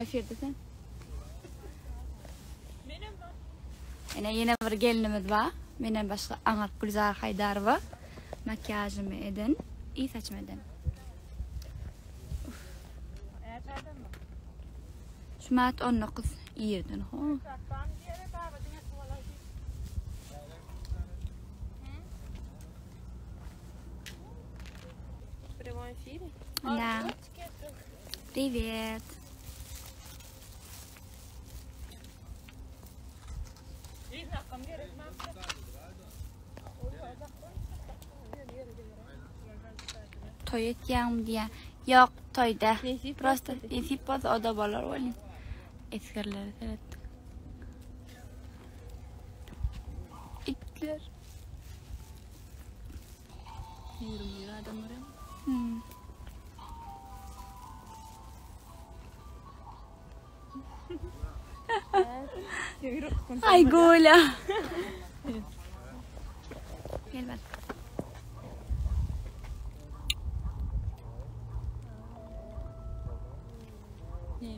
Efirde sen. Ene ýene bir gelinimiz bar. Menden başga aňyrt Gülzar Haýdarowa makiýažymy eden, i saçymy eden. Şumat 19 irden ho. Да. Привет. Toý etýäňmi diýýär. Ýok, toýda. Prosta nesip bolsa o da bolar welin. Esgerlere seret. Itler. 21 adam görýän. Hmm. Ay Gola. Gel bak.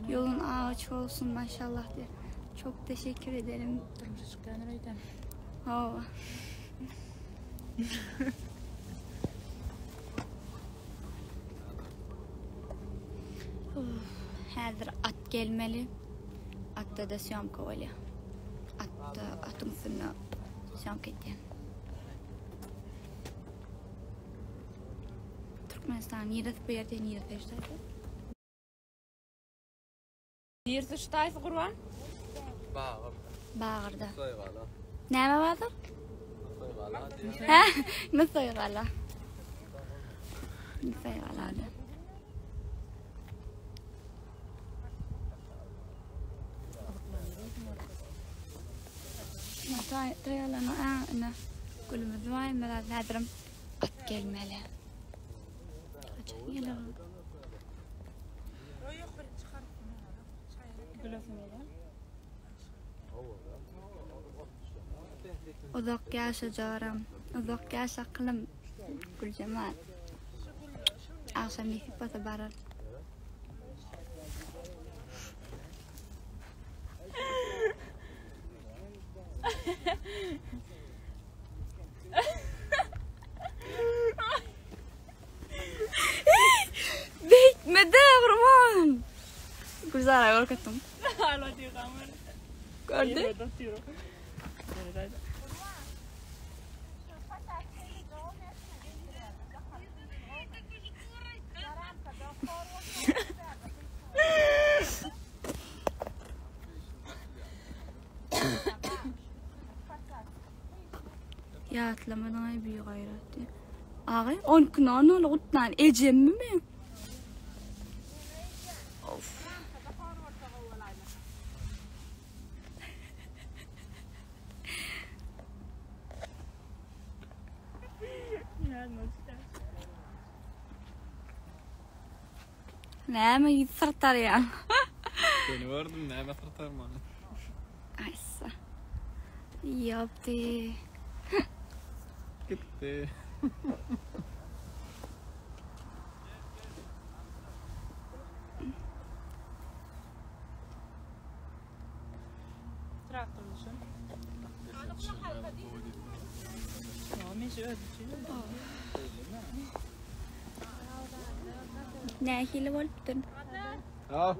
Yolun ağaç olsun maşallah diye. Çok teşekkür ederim. Durmuşa çykýandyr öýdän. Hawa. Häzir at gelmeli. Atda-da syýomka bolýar. Atda, atyň üstünde syýomka etýän. Türkmenistan niresi bu ýerde niresi ştaýsy? Niresi ştaýsy Gurban? Bagyr. Bagyrda. Soýgala. Näme bardyr? Soýgala diýýär. Hä? Nusaýgala. Nusaýgalada. Toý toýalana a ine gülümiz bar, biraz häzirem at gelmeli. Haçan geler ol? Uzak ýaşa joram. Uzak ýaşa akylym. Güljemal. Agşam nesip bolsa barar. Beýtme-de Gurban. Gülzara görkezdim. Gördü. Ýatlamadyň-aý bir gaýrat diýip. Agy, on iki nol gutlan ejemmi men? Of. Näme ýüz syrtarýaň? Seni gördüm, näme syrtarmany? Aýsa. Ýapdy. Gitdi. Nähili bolupdyr? Ha.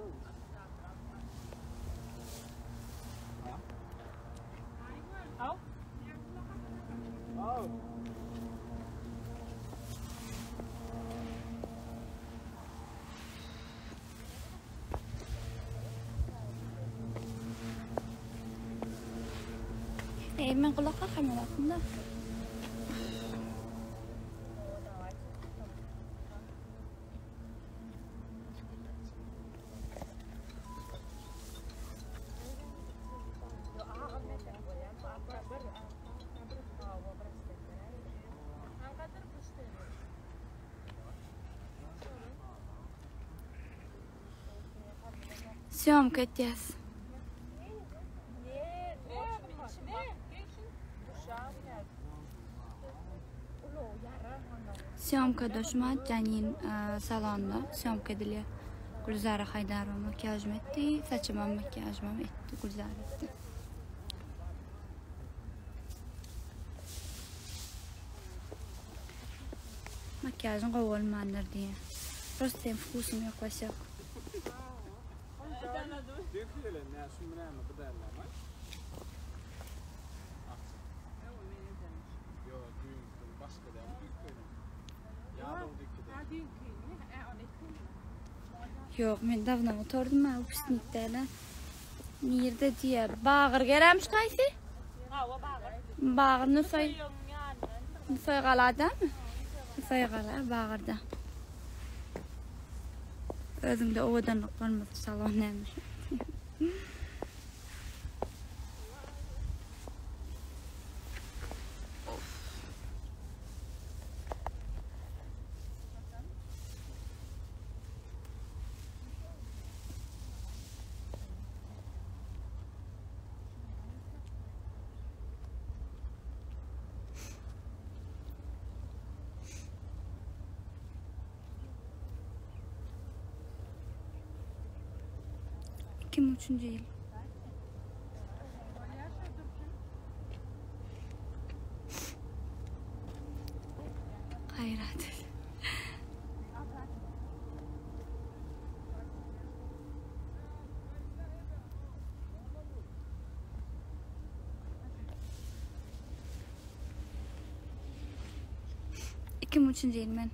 Eý, men gulak kakam aslynda. Syýomka etýäs. Syýomka doşma Janin e, salonda syýomka edilýär. Gülzara Haýdarowa makiýažymy etdi, saçymam makiýažymam etdi, Gülzara etdi. Makiýažyň gowy bolmandyr diýýär. Prosta seň wkusyň ýok Wasýok. Düýnki gelen nä şu näme bu dälmi? Ýok, düýnki başga däl, düýnki gelen. Ýa-da düýnki däl. Ýok, men dawno gutardym, ma wypusnik däl. Nirde diýýär? Bagyr gerämiş haýsy? Hawa, Bagyr. Bagyr Nusaý. Nusaý galadamy? Nusaý gala, Bagyrda. Özüňde owadanlyk bolmasa salon näme? 2003-nji ýyl. Gaýrat et. 2003-nji ýyl men.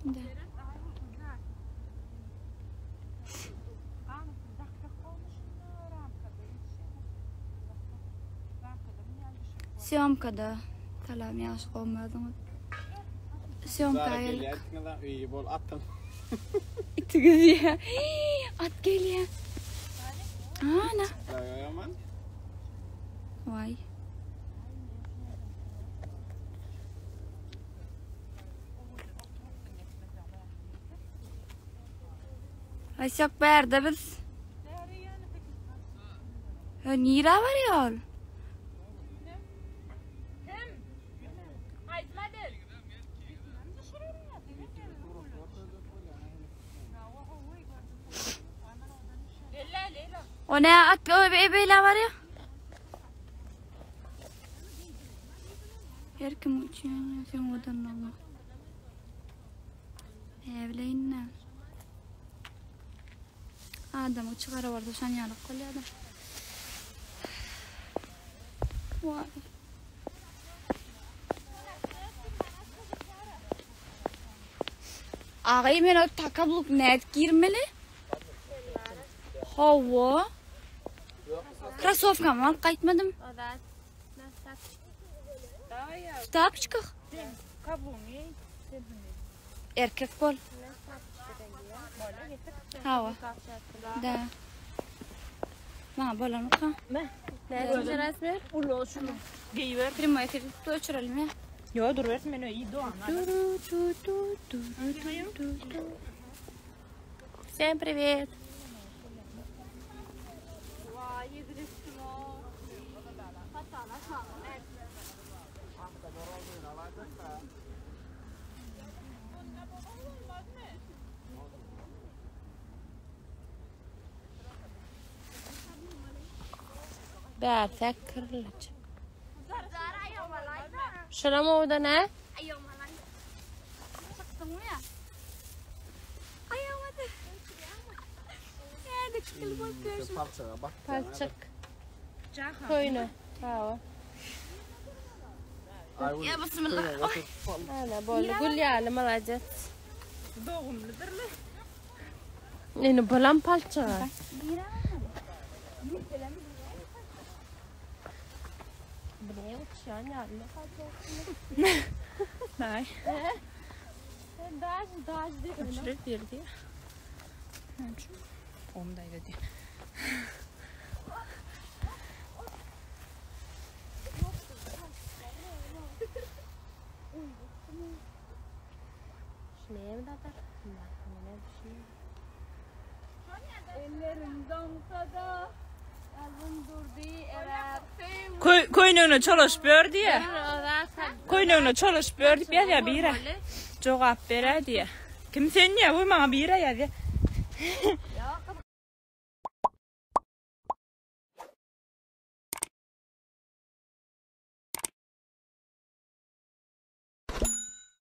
Da. Syomkada. Salam ýagşy gowmy özüňiz? Syomka geldik. Öýi bol atym. Iti gizýär. At gelýär. Ana. Aman. Waý. Aýsak bärde biz. Hö, nirä barýar ol? O ne atly o beýle barýar? Her kim üçin sen odanlygyňy. Ne bileýin ne. Adamyň çygara bolsa şan ýalyk bolýar-da. Waý. Agaý men o takabluk nädip girmeli? Hawa. Krossowkamy alyp gaýtmadym. W tapçkach. Erkek bol. Hawa. Da. Maňa bolanmyka? Näçe resmi? Uly şunu geýiber. Primoý efir öçürelim ya. Ýo dur bersin men öýi dogan. Всем привет. Bärsäk kyrlyç. Şuram owadan hä? Çykdyňmy ya? Aýamadı. Näde kil bolup görüşüm. Palçyga bak. Palçyk. Köýne. Hawa. Ya bismillah. Ana boldy. Gül ýaly молодец. Dogumlydyrlar. Indi bolam palçyga. Bile uçýan ýaly. Näý. Daş daş diýip. Öçürip berdi. Ondaydı diye. Şunu da da. Ne düşünüyorum? Ellerim donsa da. Köýnegine çolaşyp ýör diýýär. Köýnegine çolaşyp ýör diýip ýazýar biri. Jogap berä diýýär. Kim sen diýýär, bu maňa biri ýazýar.